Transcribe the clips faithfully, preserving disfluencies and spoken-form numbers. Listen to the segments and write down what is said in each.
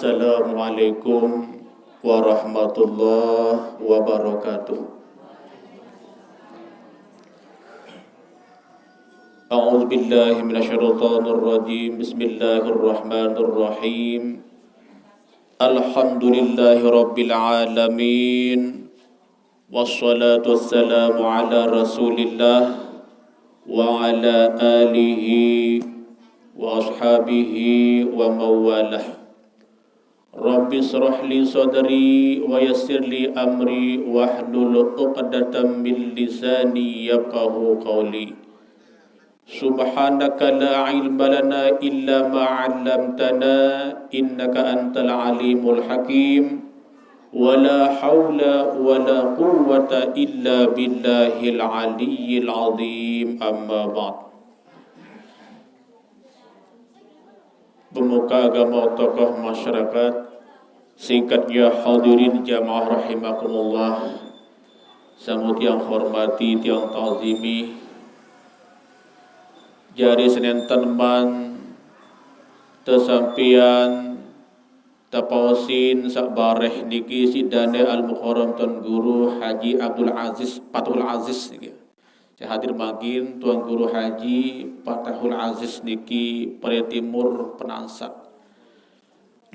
Assalamualaikum warahmatullahi wabarakatuh. A'udzu billahi minasyaitonir rajim. Bismillahirrahmanirrahim. Alhamdulillahi rabbil alamin. Wassalatu wassalamu ala Rasulillah wa ala alihi wa ashabihi wa mawalah. Rabbi israh li sadri wa yassir li amri wahlul uqdatam min lisani yafqahu qawli. Subhanaka la ilma lana illa ma 'allamtana innaka antal alimul hakim. Wa la haula wa la quwwata illa billahil aliyyil azim. Amma ba'd. Pemuka agama, tokoh masyarakat, singkatnya hadirin jamaah rahimakumullah, sami tiang hormati, tiang ta'zimi. Jari sanenten man tasampian tapaosin sabareh niki sidane Al-Mukarram Tuan Guru Haji Abdul Aziz Fatahul Aziz niki. Sing hadir mangkin Tuan Guru Haji Fatahul Aziz niki, Pare Timur, Penansak.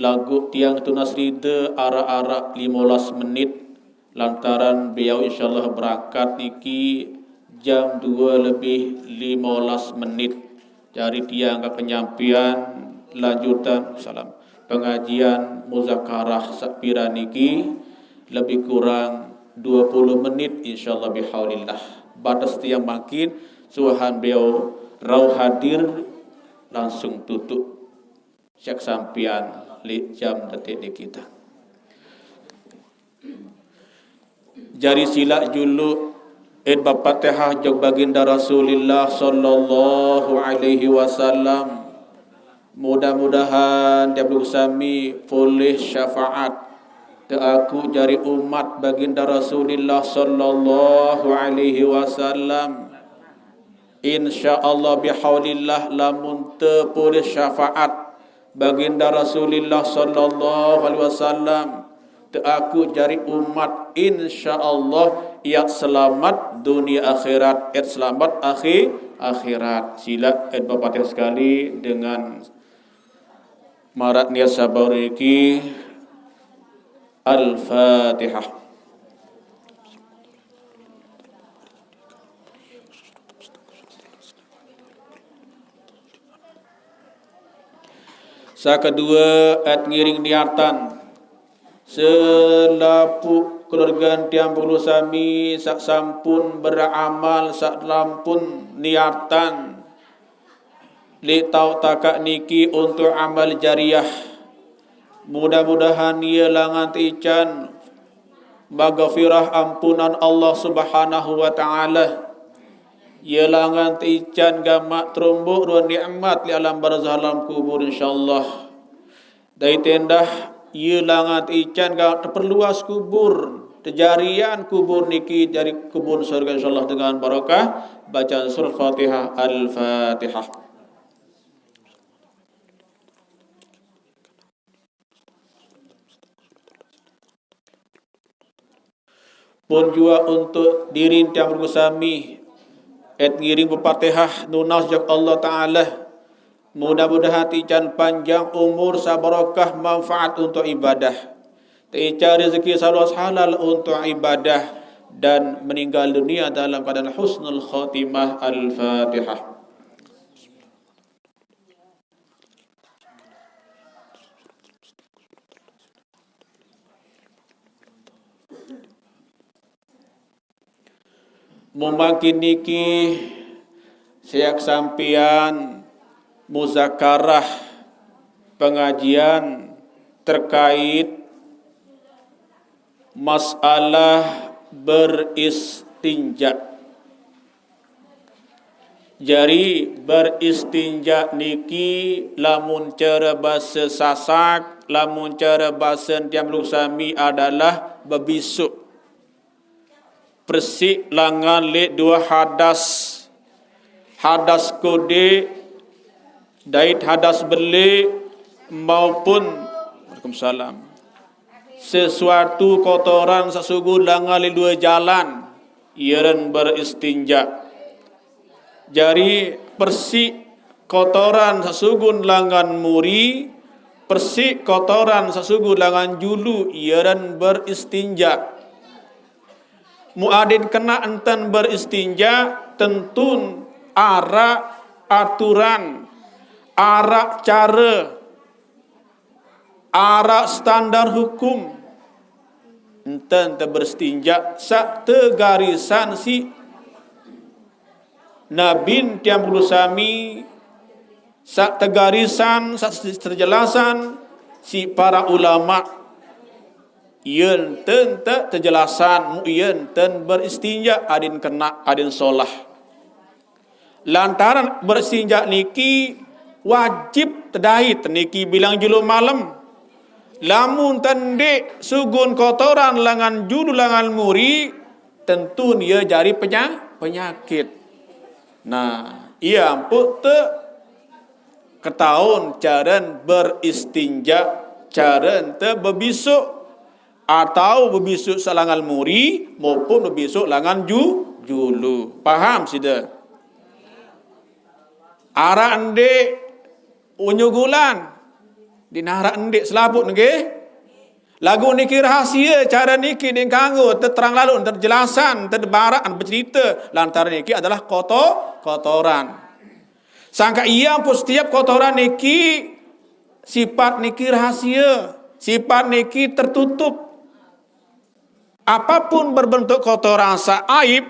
Lagu tiang tunas rida arak-arak lima belas menit, lantaran beliau insyaallah berangkat niki jam dua lebih lima belas menit. Jari tiang ka kenyampian lanjutan salam pengajian muzakarah sapiran niki lebih kurang dua puluh menit insyaallah bihaulillah. Batas tiang mangkin, suahan beliau rauh hadir langsung tutup. Syak sampian li jam detik di kita. Jari sila julu id bafatihah jog baginda Rasulillah sallallahu alaihi wasallam. Mudah-mudahan tiap sami polih syafaat taaku jari umat baginda Rasulillah sallallahu alaihi wasallam. Insyaallah bihaulillah, lamun tepulih syafaat baginda Rasulillah sallallahu alaihi wasallam, taaku jari umat, insyaallah iat selamat dunia akhirat, iat selamat akhi-, akhirat. Sila iat bafatihah sekali dengan marak niat sabar niki. Al-Fatihah. Sa kedua, iat ngiring niatan. Selapuh keluarga tiang penghulu sami sak sampun beramal, sak lampun niatan li tauk takak niki untuk amal jariah. Mudah-mudahan ia langan teican maghfirah, ampunan Allah Subhanahu wa Ta'ala. Ia langan teican gamak terumbuk ruang nikmat li alam barzah, alam kubur, insyaallah. Dai tendah ia langan teican gamak teperluas kubur, tejarian kubur niki jari kebun surga, insyaallah, dengan barakah bacaan surah Fatihah. Al-Fatihah. Pun jua untuk diri tiang penghulu sami, iat ngiring befatihah nunas jok Allah Ta'ala. Mudah-mudahan teican panjang umur, sabarokah manfaat untuk ibadah. Teican rezeki saluas halal untuk ibadah dan meninggal dunia dalam keadaan husnul khatimah. Al-Fatihah. Mumangkin niki siak sampian muzakarah pengajian terkait masalah beristinja. Jari beristinja niki lamun cara basa Sasak, lamun cara basa tiang penghulu sami adalah bebisuk. Persik langan li dua hadas. Hadas kodik dait hadas belik maupun Waalaikumsalam. Sesuatu kotoran sasugun langan leq due jalan, ie eren beristinja. Jari persiq kotoran sasugun langan muri, persiq kotoran sasugun langan julu, ie eren beristinja. Muq adeqn kenaq enten beristinja, tentun araq aturan, araq care, araq standar hukum. Enten te beristinja saq tegarisan siq Nabin tiang pulu sami, saq tegarisan, saq tejelasan siq para ulama. Ie enten te tejelasan, muq ie enten beristinja, adeqn kenaq, adeqn solah. Lantaran beristinja niki wajib tedait niki bilang julu malem. Lamun tendeq sugun kotoran langan julu langan muri, tentun ie jari penya-, penyakit. Nah, ie ampoq te ketaun caren beristinja, caren te bebisuq, atau bebisuq saq langan muri, maupun bebisuq langan ju-, julu. Paham side? Araq ndeq unyugulan, ndeqn araq ndeq selapuq nggih. Laguq niki rahasie, care niki ndeqn kanggo teterang laloq, tejelasan, tebaraq becerite, lantaran niki adalah koto-, kotoran. Sangkaq ie ampoq setiap kotoran niki, sipat niki rahasie, sipat niki tertutup. Apapun berbentuk kotoran saq aib,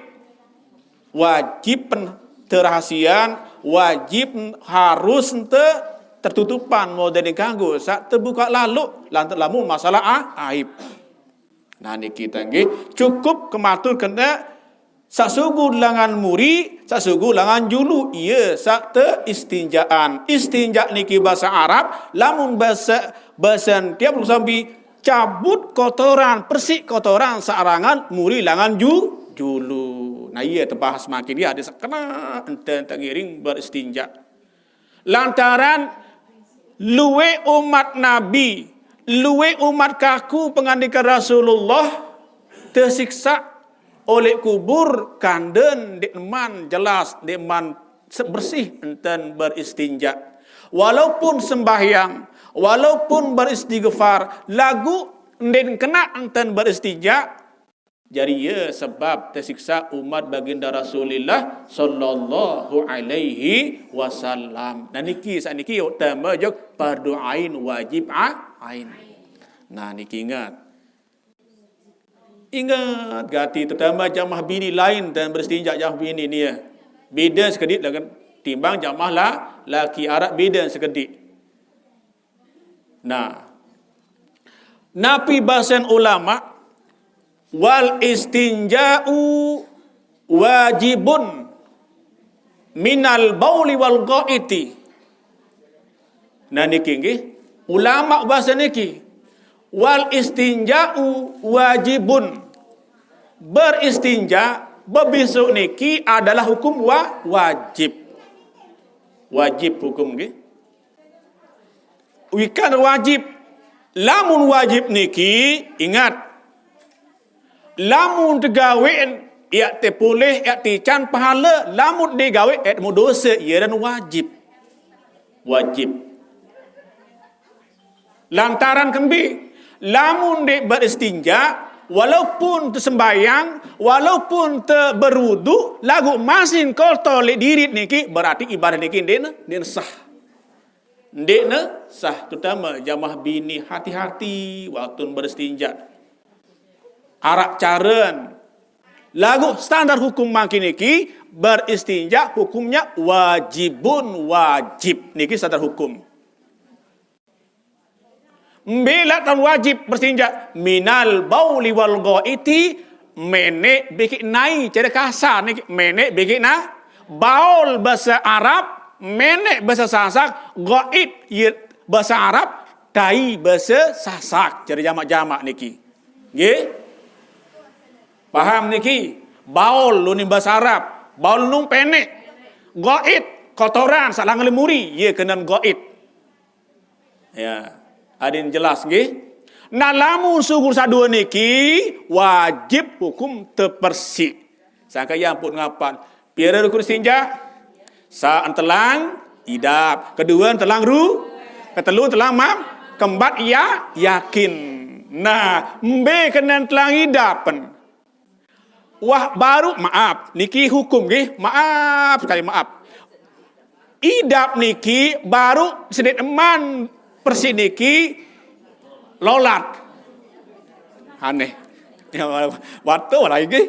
wajib pen-, terahasian, wajib harus ente tertutupan, model kanggo saq tebukaq laloq, lantaran lamun masalah a-, aib. Nah, niki te nggih cukup kematur kene saq sugu langan muri, saq sugu langan julu, ie saq teistinjaan. Istinja niki base Arab, lamun base, base tiang pulu sambi cabut kotoran, persiq kotoran saq langan muri langan ju-, julu. Nah, ie tebahas mangkin ie hadis saq kene enten te ngiring beristinja. Lantaran lueq umat Nabi, lueq umat kaku pengandikan Rasulullah, tesiksaq oleq kubur kanden ndeqman jelas, ndeqman se-, bersih enten beristinja. Walaupun sembahyang, walaupun beristigfar, laguq ndeqn kenaq enten beristinja, jari ie sebab tesiksaq umat Baginda Rasulillah sallallahu alaihi wasallam. Nah, niki, saq niki utame jok fardu ain, wajib a-, ain. Nah, niki inget. Inget gati, terutama jamaah bini lain dan beristinja jamaah bini ni, ya. Beda sekediq dengan timbang jamaah la-, laki, araq beda sekediq. Nah, napi basen ulama, "Wal istinja'u wajibun minal bauli wal ghaiti." Nah, niki nggih, ulama base niki, "Wal istinja'u wajibun." Beristinja, bebisuq niki adalah hukum wa-, wajib. Wajib hukum nggih. Wikan wajib. Lamun wajib niki, inget, lamun tegaweq, yaq tepulih, yaq tican pahale, lamun ndeq gaweq, yaq temu dose, ie eren wajib. Wajib. Lantaran kembe? Lamun ndeq beristinja, walaupun tesembayang, walaupun teberudu, laguq masih kotor leq diriq niki, berarti ibadah niki ndeqne, ndeqne sah. Ndeqne sah, terutama jamaah bini, hati-hati waktu beristinja. Araq caren. Laguq standar hukum mangkin niki, beristinja hukumnya wajibun, wajib. Niki standar hukum. Mbe laqtan wajib beristinja? Minal bauli wal ghaiti, meneq bekeq nai, care kasar niki, meneq bekeq na-, baul base Arab, meneq base Sasak, ghait, ye, base Arab, tai base Sasak, care jamaq-jamaq niki. Nggih? Paham niki? Baul, lunin base Arab, baul nun peneq. Ghait, kotoran, saq langan leq muri, ie kenen ghait. Ya. Adin jelas nggih. Nah, lamun sugur sadua niki wajib hukum tepersik. Sangka ya ampun ngapan. Pira rukun istinja? Sa entelang idap. Kedua entelang ru. Ketelu entelang mam. Kempat ya yakin. Nah, mbe kenen telang idapen. Wah, baru maaf. Niki hukum nggih. Maaf sekali maaf. Idap niki baru senit eman persik niki lolat. Aneh. Ya, waktu lagi.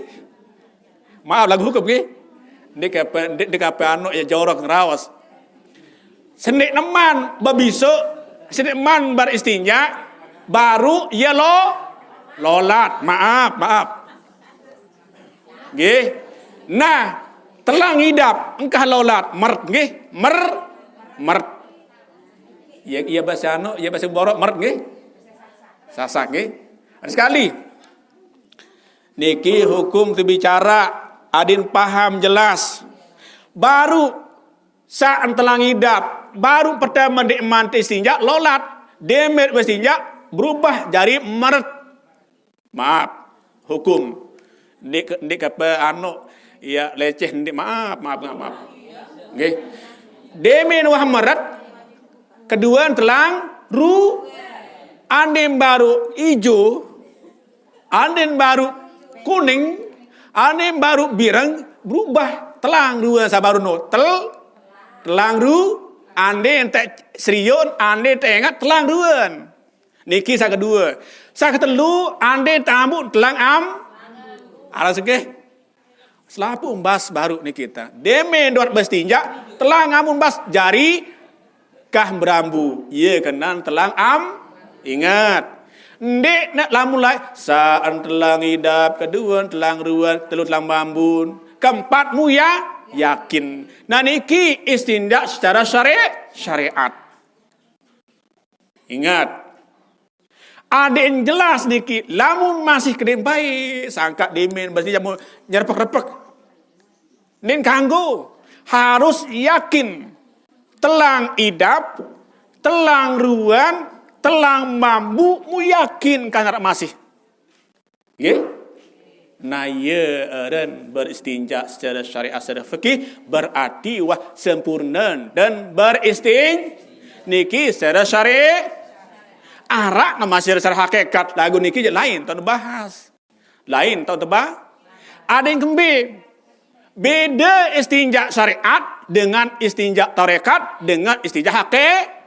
Maaf lagu hukum nggih. Ndik kape ndik kape anu ya jorok ngeraos. Sendik neman bebisu, sendik neman beristinja, baru ya lo lolat. Maaf, maaf. Nggih. Nah, telang idap engkah lolat mert nggih, mer mert. Ya, ya bahasa anu, ya bahasa borok mert nggih. Sasak nggih. Ada sekali. Niki hukum tu bicara adin paham jelas. Baru sa entelang idap, baru pertama ndik manti istinja lolat, demet istinja berubah jari meret. Maaf, hukum. Ndik ndik apa anu ya leceh ndik maaf, maaf, maaf, maaf. Nggih. Demen wah meret, kedua telang ru andin baru ijo, andin baru kuning, andin baru bireng berubah telang dua sabaru no. Tel telang ru andin tak seriun andin tak ingat telang ruan. Niki sa kedua. Sa ketelu andin tambuk telang am. Alas ke? Selapu embas baru ni kita. Deme dot bestinja telang amun bas jari kah berambu. Ye kenan telang am. Ingat. Ndik nak lamun lai saan telang idap, kedua telang ruan, telu telang bambun, keempat mu ya yakin. Nah niki istinja secara syari syariat. Ingat. Ada yang jelas niki, lamun masih kedempai sangka demen berarti jamu nyerepek-repek. Nin kanggo harus yakin telang idap, telang ruan, telang mambu mu yakin kanar masih. Nggih? Nah, ye eren beristinja secara syariat secara fikih berarti wah sempurna dan beristin niki secara syariat. Arak nama secara hakikat lagu niki je lain tahun bahas. Lain tahun tebah. Ada yang kembe. Beda istinja syariat dengan istinja tarekat dengan istinja hakikat.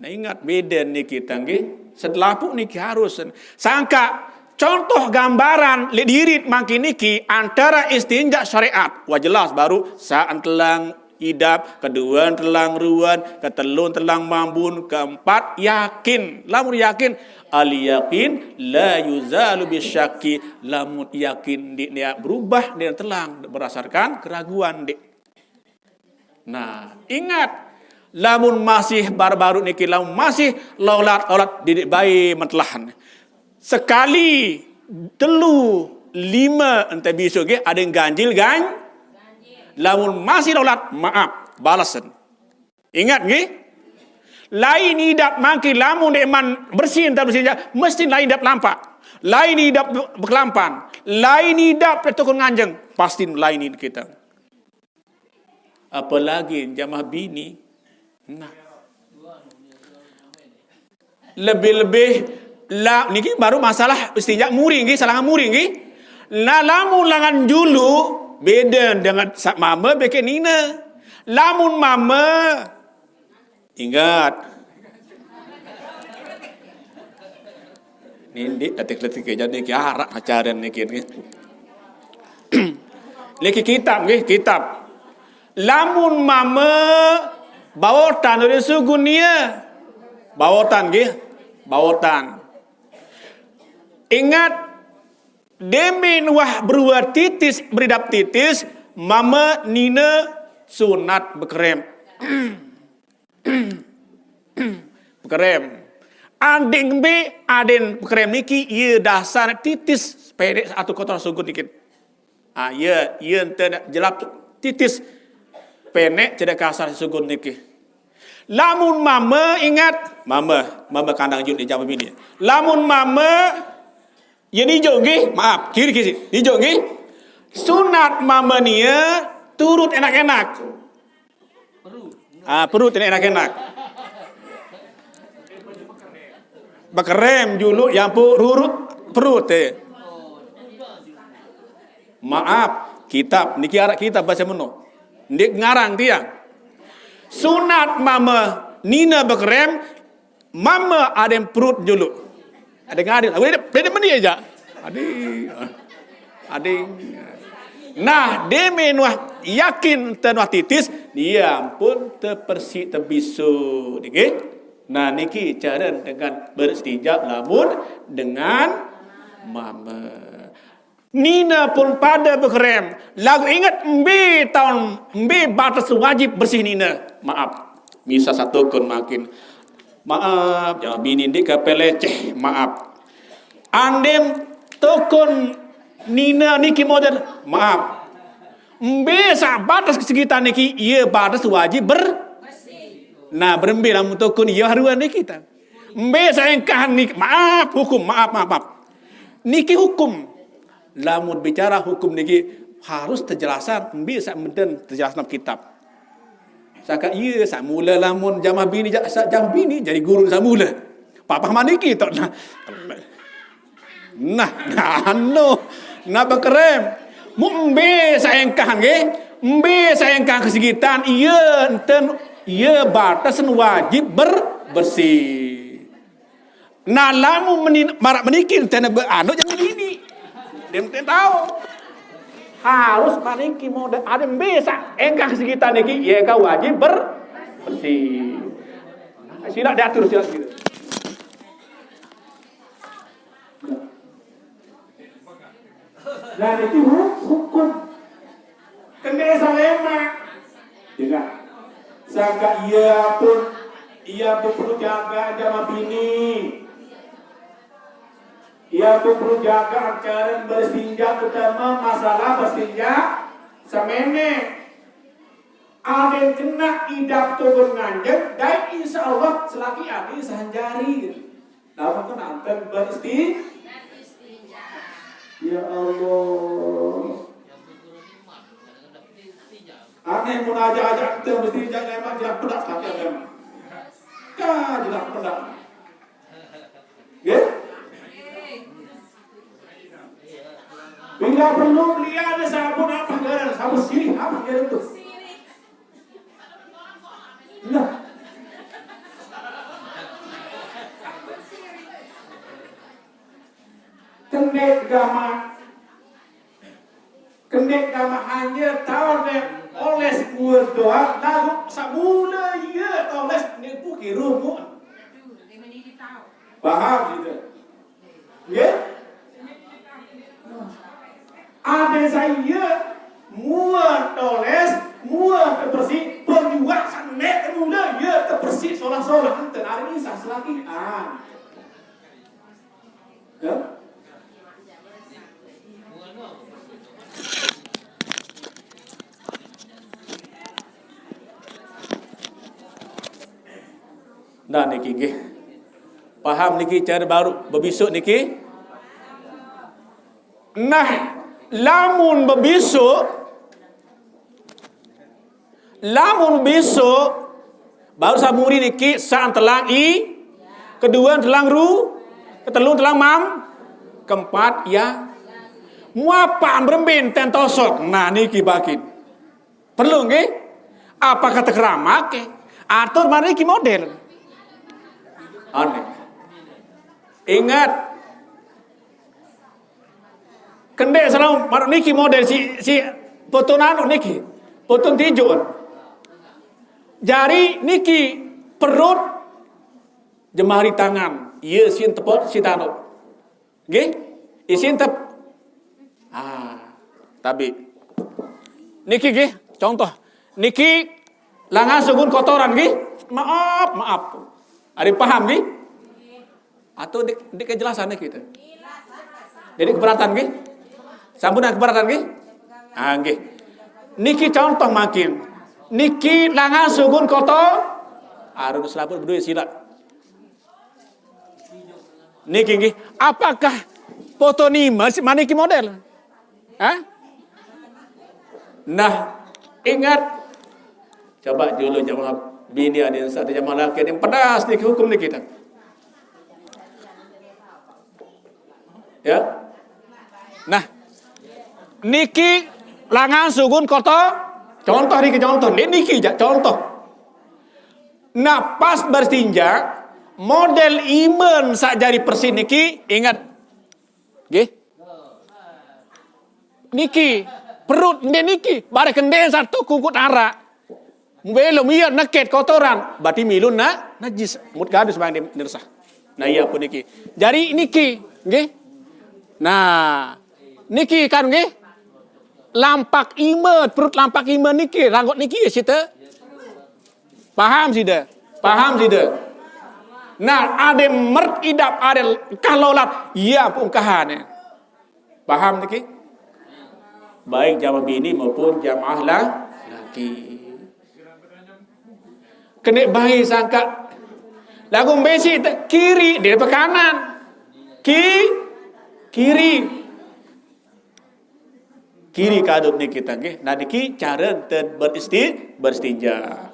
Nah ingat beda niki tanggi. Setelah pun niki harus sangka contoh gambaran lidirit mangkin niki antara istinja syariat. Wah jelas baru saan telang idap, kedua telang ruan, ketelun telang mambun, keempat yakin. Lamun yakin, al yakin la yuzalu bisyaki. Lamun yakin di niat berubah dia telang berdasarkan keraguan di. Nah, ingat, lamun masih baru-baru niki lamun masih lolat-lolat didik bayi mentelahan. Sekali telu lima ente bisu nggih ada yang ganjil gan. Lamun masih lolat maaf balasan. Ingat nggih. Lain idap mangki lamun dek man bersih entar bersih mesti lain idap lampak. Lain idap bekelampan. Lain idap tukun nganjeng pasti lain kita. Apalagi jamaah bini. Nah. Lebih-lebih la niki baru masalah istinja muri nggih, salangan muri nggih. Nah, lamun langan julu beda dengan sak mama beke nina. Lamun mama ingat. Nindi detik-detik jadi niki arak pacaran niki. Niki kitab nggih, kitab. Lamun mama bawotan oleh sugun iya. Bawotan nggih, bawotan. Ingat demin wah berua titis beridap titis mama nina sunat bekerem. Bekerem. Anding be aden bekerem niki iya dasar titis pendek satu kotor sugun dikit. Ah iya iya ente jelap titis pendek cedek kasar sugun niki. Lamun mame, ingat, mame, mame kandang jut di jama bini. Lamun mame, ya dijo nggih, maaf, kiri kiri, dijo nggih. Sunat mame nia turut enak-enak. Ah, perut ini enak-enak. Bekerem julu yang pu rurut perut eh. Maaf, kitab niki arak kitab bahasa meno. Ndik ngarang tiang. Sunat mame nina bekerem, mame adem perut julu. Ada ngadil. Beda, beda meni aja. Adi. Adi. Nah, deme nuah yakin tenuah titis, dia pun tepersi tebisu. Niki. Nah, niki cara dengan beristinja lamun dengan mame. Nina pun pada bekerem. Lagu ingat embe taun embe batas wajib bersih nina. Maaf. Misa satu kun makin. Maaf, ya bini ndik ke peleceh. Maaf. Andem tokon nina niki model. Maaf. Embe sa batas kesegitan niki, iya batas wajib ber. Nah, berembe lamun tokon iya haruan niki ta. Embe sa engkah niki, maaf hukum, maaf, maaf, maaf. Niki hukum. Lamun bicara hukum niki harus terjelasan, embe sa meden terjelasan kitab. Saka iya sa mula lamun jamah bini ja-, sa jamah bini jadi guru sa mula. Papa maniki tok nah. Nah, nah anu. Nah bekerem. Mu embe sa engkah nggih. Embe sa engkah kesegitan iya enten iya batasan wajib ber-, bersih. Nah, lamun menin-, marak meniki tene be-, anu jangan ini. Dia mesti tahu. Harus maniki model ada bisa engkah sekitar niki ya ka wajib ber-, bersih. Sila diatur sila gitu. Nah, itu hu-, hukum. Kene salema. Tidak. Sangka iya pun, iya pun perlu jaga jama bini. Iya pun perlu jaga acara bersinja, terutama masalah bersinja semene. Ada yang kena idap turun nganjek, dan insya Allah selaki adi sanjari. Lamun kan anten beristi-, ya Allah. Aneh mun aja-aja ente mesti jaga emang jelas pedas kaki ada emang. Ka jelas pedas. Ya? Bila perlu beli ada sabun apa garan, sabun sirih apa garan tuh? Nah. Kendek gama. Kendek gama hanya tahu deh oles buat doang lalu samula iya oles nipu kirumu. Paham gitu. Ya? Ada saya mua toles, mua tepersi, penjual sanek mula ya tepersi solah-solah enten hari ini sah selagi. Ah. Ya? Nah niki nggih. Paham niki cara baru bebisuk niki? Nah, lamun bebisuk, lamun bebisuk, baru samuri niki saan telang i, kedua telang ru, ketelun telang mam, keempat ya. Muapa berembe enten tosok. Nah niki bakin. Perlu nggih? Apa kata keramat ke? Atur mariki model. Aneh. Ingat. Kendek selalu maruk niki model si, si potun anu niki. Potun tinjuk. Jari niki perut jemari tangan. Iya sin tepot si tanuk. Nggih? Isin tep. Ah, tabi. Niki nggih, contoh. Niki langan sugun kotoran nggih. Maaf, maaf. Ada paham nggih? Atau di, di kejelasan niki itu. Jadi keberatan nggih? Sambunan keberatan nggih? Ah, nggih. Niki contoh makin. Niki langan sugun kotor. Arun selaput berdua silap. Niki nggih, apakah foto ni masih maniki model? Hah? Nah, ingat, coba dulu jamaah bini ada yang satu jamaah laki yang pedas niki hukum niki kita. Ya. Nah, niki langan sugun koto, contoh niki, contoh niki, niki jak contoh. Nah, pas bersinja, model iman sak jari persis niki, ingat. Nggih. Niki, perut nde niki, bare kende satu kungkut arak. Belum iya neket kotoran, berarti milun na najis. Mut kadus bang di- dirsah. Nah, iya pun niki. Jari niki, nggih. Nah, niki kan nggih. Lampak iman, perut lampak iman niki, ranggot niki ya sita. Paham sida? Paham sida? Nah, ada mert idap, ada kalolat, iya pun kahane. Paham niki? Baik jamaah bini maupun jamaah la- laki. Kena baik sangka. Lagu besi te- kiri, dia pe kanan. Ki- kiri. Kiri kadut ni kita nggih. Nah, niki cara enten beristi- beristinja.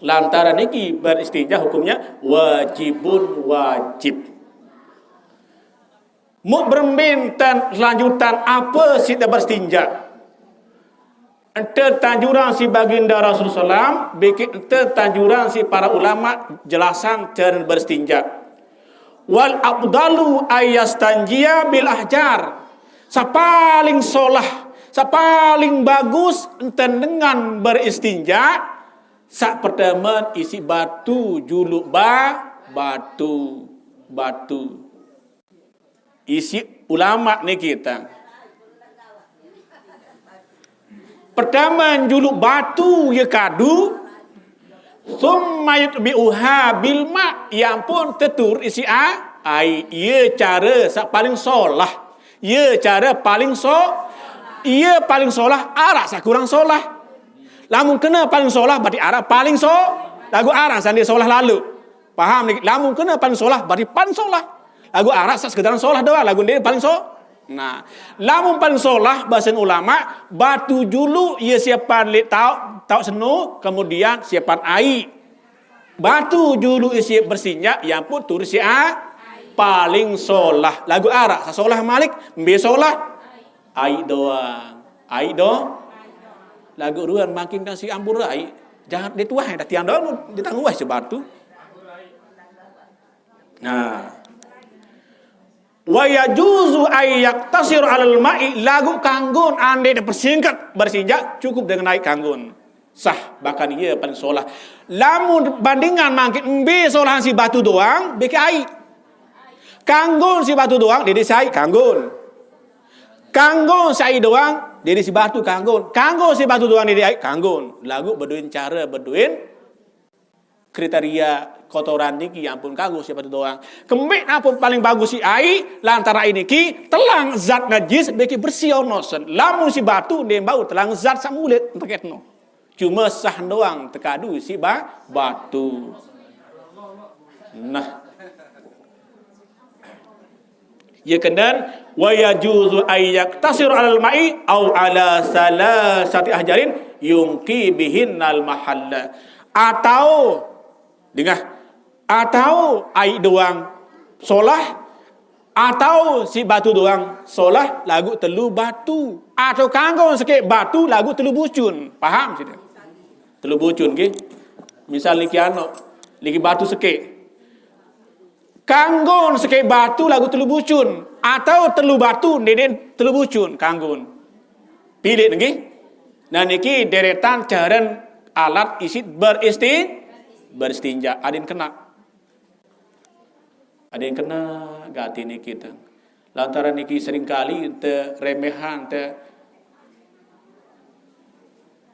Lantaran niki beristinja hukumnya wajibun wajib. Muk berembin tan lanjutan apa sida beristinja. Ente tanjuran si baginda Rasulullah sallam, bikin ente tanjuran si para ulama jelasan cara beristinja. Wal afdalu ayastanjia bil ahjar. Sapaling solah, sapaling bagus enten dengan beristinja, sak pertama isi batu, juluk ba- batu, batu. Isi ulama ni kita. Pertama juluk batu ya kadu, summa yutbi'uha bil ma, ya ampun tetur isi a- ai, iya cara sak paling solah. Iya cara paling so- iya paling solah, arak sak kurang solah. Lamun kena paling solah berarti arak paling so- lagu arak sandi solah lalu. Paham ni? Lamun kena paling solah berarti paling solah. Lagu arak sak sekedar solah doang, lagu dia paling so- nah, lamun paling solah bahasa ulama, batu juluk iya siapan lek tau tau senu, kemudian siapan ai. Batu juluk isi bersinjak, ya ampun turis si a- paling solah. Lagu arak sasolah malik, mbe solah. Ai doang. Ai do. Lagu ruan makin kan si ampun ai. Jangan dia tuah dah tiang doang dia tangguh sebatu. Nah. Wa yajuzu ay yaktasir alal ma'i, lagu kanggun ande dipersingkat bersinjak cukup dengan ai kanggun. Sah, bahkan iya paling solah. Lamun bandingan mangkin mbe solahan si batu doang, beke ai. Kanggun si batu doang, dede si ai kanggun. Kanggun si ai doang, dede si batu kanggun. Kanggun si batu doang, dede ai kanggun. Lagu beduin cara, beduin kriteria kotoran niki ya ampun kanggo si batu doang. Kembik napun paling bagus si ai, lantaran ai niki telang zat najis beki bersih ono sen. Lamun si batu nembau telang zat samulit teketno. Cuma sah doang tekadu si ba- batu. Nah. Ya kendan, wa yajuzu ay yaktasir alal ma'i au ala salasati ahjarin yungki bihinnal mahalla. Atau dengah, atau ai doang solah, atau si batu doang solah lagu telu batu, atau kanggo sekek batu lagu telu bucun. Paham sida? Telu bucun ke? Misal niki ano, niki batu sekek. Kanggon sekek batu lagu telu bucun atau telu batu neden telu bucun kanggon. Pilih nggih. Nah niki deretan caren alat isi beristi beristinja. Adin kena. Adin kena gati niki teng. Lantaran niki seringkali ente remehan te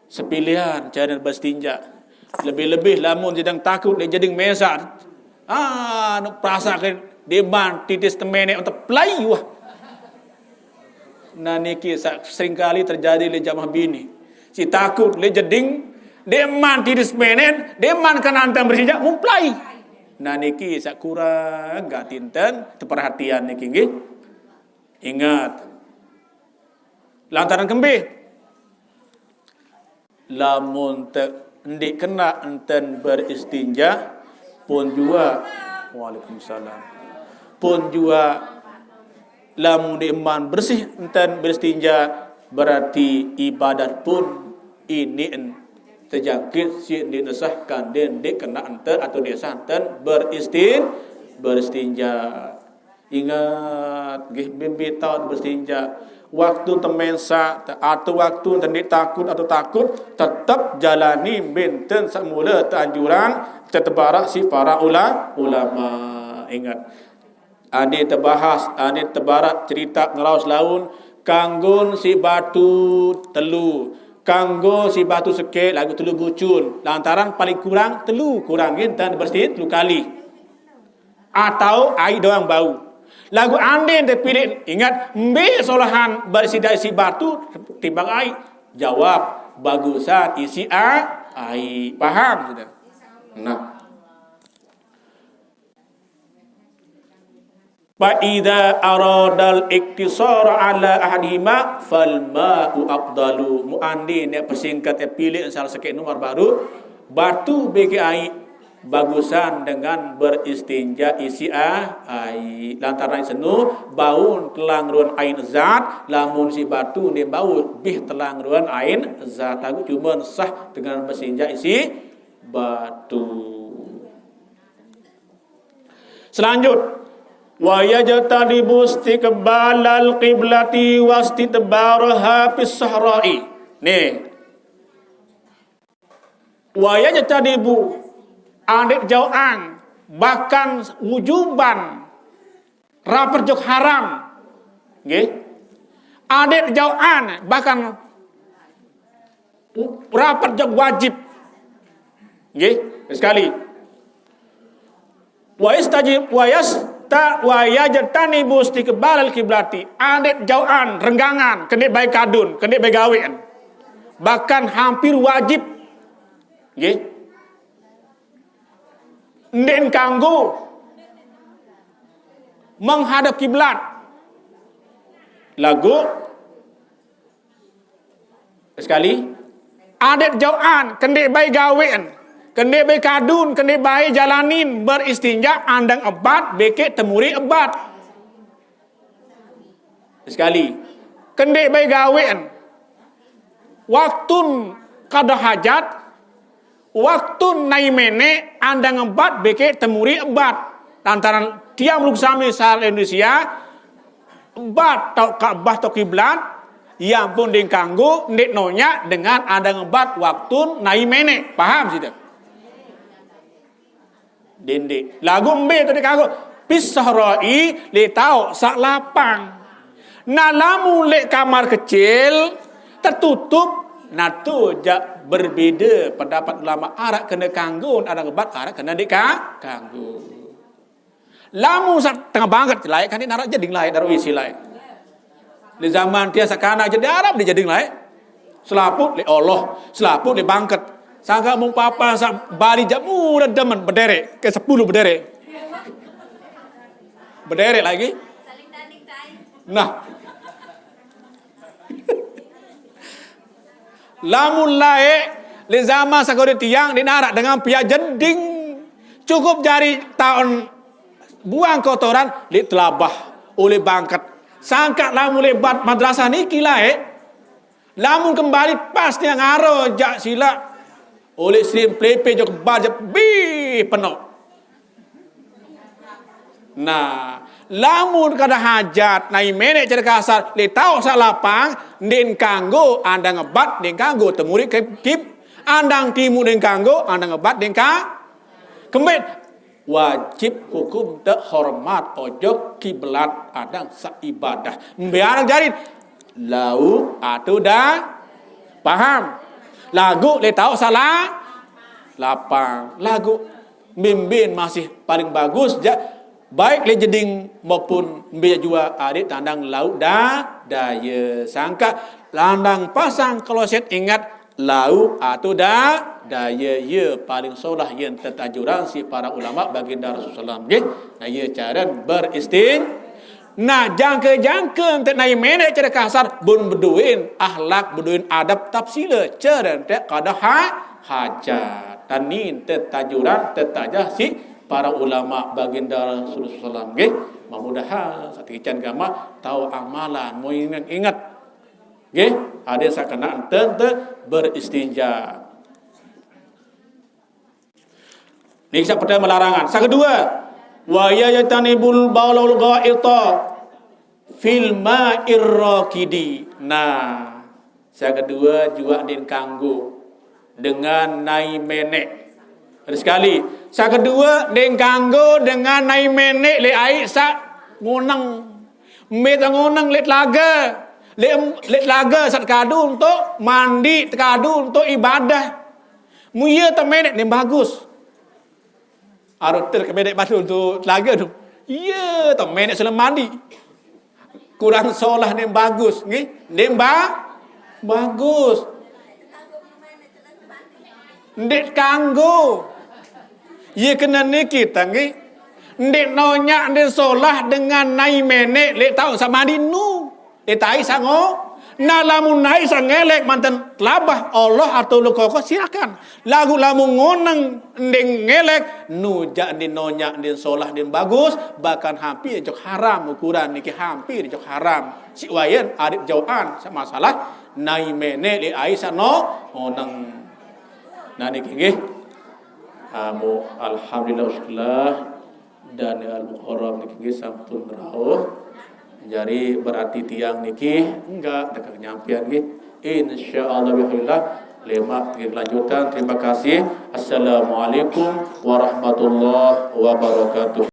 sepilihan cara berstinja. Lebih-lebih lamun jedang takut dia jeding mesat. Ah, nuk perasa ke deban titis temene untuk pelai wah. Nah niki seringkali terjadi le jamaah bini. Si takut le jeding Deman tiris menen, deman kananten berstinja mumplai. Nah niki sakurang gak tinten, teperhatian niki nggih. Ingat. Lantaran kembih. Lamun te, ndik kena enten beristinja, pun jua, waalaikumsalam. Pun jua, lamun ndik man bersih enten beristinja, berarti ibadat pun ini en terjangkit si ndik nesah kan den ndik kena enten atau ndik sah enten beristin, beristinja. Ingat, nggih, bimbi taun berstinja. Waktu temensa, te-, atau waktu tendik takut atau takut, tetap jalani benten semula teanjuran, tetebarak si para ula-, ulama. Ingat, ane tebahas, ane tebarak cerita ngeraos laun, kanggon si batu telu, kanggo si batu seke lagu telu bucun, lantaran paling kurang telu, kurang nginten bersih telu kali. Atau ai doang bau. Lagu andin tepilih, ingat, mbe solahan bersih dari si batu timbang ai. Jawab, bagusan isi a-, ai. Paham sudah? Nah. Fa idza aradal iktisara ala ahadihima fal ma'u afdalu. Mu andin ya pesingkat ya pilih salah seke nomor baru batu beke ai bagusan dengan beristinja isi a-, ai. Lantaran senu baun telang ruan ain zat, lamun si batu ni bau bih telang ruan ain zat. Lagu cuman sah dengan beristinja isi batu. Selanjut, wa yajtanibu istiqbalal qiblati wastidbaraha fis sahra'i. Nih. Wa yajtanibu, adet jauhan, bahkan wujuban, rapet jok haram. Nggih. Adet jauhan, bahkan rapet jok wajib. Nggih, sekali. Wa yastajib, wa yasta-, wa yajtanibu istiqbalal kiblati. Adet jauhan, renggangan, kene bae kadun, kene bae gawean. Bahkan hampir wajib. Nggih. Ndik kanggo menghadap kiblat. Lagu sekali, adet jauhan, kene bae gawean, kene bae kadun, kene bae jalanin, beristinja andang ebat, beke temuri ebat. Sekali, kene bae gawean, waktun kada hajat, waktun nai mene andang ebat beke temuri ebat. Lantaran tiang muluk sami sar Indonesia, ebat tau Ka'bah tau kiblat, ya ampun ding kanggo, ndik nonya dengan andang ebat waktu nai mene. Paham sida? Dende. Lagu mbe tadi kanggo? Fis sahra'i le tau sak lapang. Nah, lamun le kamar kecil, tertutup, nah tu jak berbeda pendapat ulama arak kena kanggo, andang ebat arak kena ndik ka-, kanggo. Lamun sak tengah banget lae kan ndik narak jeding lae, narak isi lae. Di zaman tiang sakana jadi Arab di jeding lae. Selaput le Allah, selaput le bangket. Sangka mung papa sak bali jamu demen bedere ke sepuluh bedere. Bedere lagi. Nah. Lamun lae, le zaman sakode tiang ndik narak dengan pia jeding. Cukup jari taun buang kotoran, le telabah, oleh bangket. Sangka lamun le bat madrasah niki lae, lamun kembali pas tiang ngaro jak sila. Oleh sering pelepe jok bajep bih penuh. Nah, lamun kada hajat, nai menek cara kasar, le tau sak lapang, ndik kanggo andang ebat, ndik kanggo temuri ke-, kib-, andang timu ndik kanggo, andang ebat ndik ka-, kembet. Wajib hukum te hormat ojok kiblat andang saibadah. Mbiar jarin, lau atau da, paham? Lagu le tau salah, lapang. Lagu Mimbin masih paling bagus ja, baik le jeding maupun mbe jua adik tandang lauk da, daya sangka landang pasang kloset ingat lauk atau da, Daya ye paling solah yen tetajuran si para ulama baginda Rasulullah sallam. Nggih. Nah, ye caran beristin. Nah, jangka-jangka ente nai menek cara kasar, bun beduin akhlak, beduin adab, tapsila cara ente kada ha, hajat. Tanin tetajuran, tetajah si para ulama baginda Rasulullah sallam. Nggih. Mamudahan sakican gama tau amalan, mau ingat-ingat. Nggih, ada sakena ente, ente beristinja. Niki sak pertama larangan. Sak kedua, wa yajtanibul baulul ghaita fil ma'ir rakidi. Nah, sak kedua juga din kanggo dengan nai menek. Terus sekali, sak kedua din kanggo dengan nai menek le ai sak ngoneng. Mbe ta ngoneng le telaga. Le, le telaga sak kadu untuk mandi, tekadu untuk ibadah. Mu iya ta menek ni bagus. Arut ter ke menek batu tu telaga tu. Iya ta menek selalu mandi. Kurang solah ni bagus, nggih. Ni ba, bagus. Ndik kanggo. Iya kena ni kita, nggih. Ndik nonyak, ndik solah dengan nai menek, lek tau sa mandi nu. Lek tai sango. Nah, lamun nai sangelek mantan telabah Allah atau lekoko, silakan. Lagu lamun ngoneng ndik ngelek, nu jak ndik nonyak, ndik solah, ndik bagus, bahkan hampir jok haram ukuran niki, hampir jok haram. Si wayan adik jauhan sa masalah nai menek lek ai sano ngoneng. Nah, niki nggih. Amu alhamdulillah, syukurlah. Dan Al Muharram niki nggih sampun rauh. Jadi berarti tiang niki enggak dekat nyampian nggih. Insyaallah bihaulillah lima nggih kelanjutan. Terima kasih. Assalamualaikum warahmatullahi wabarakatuh.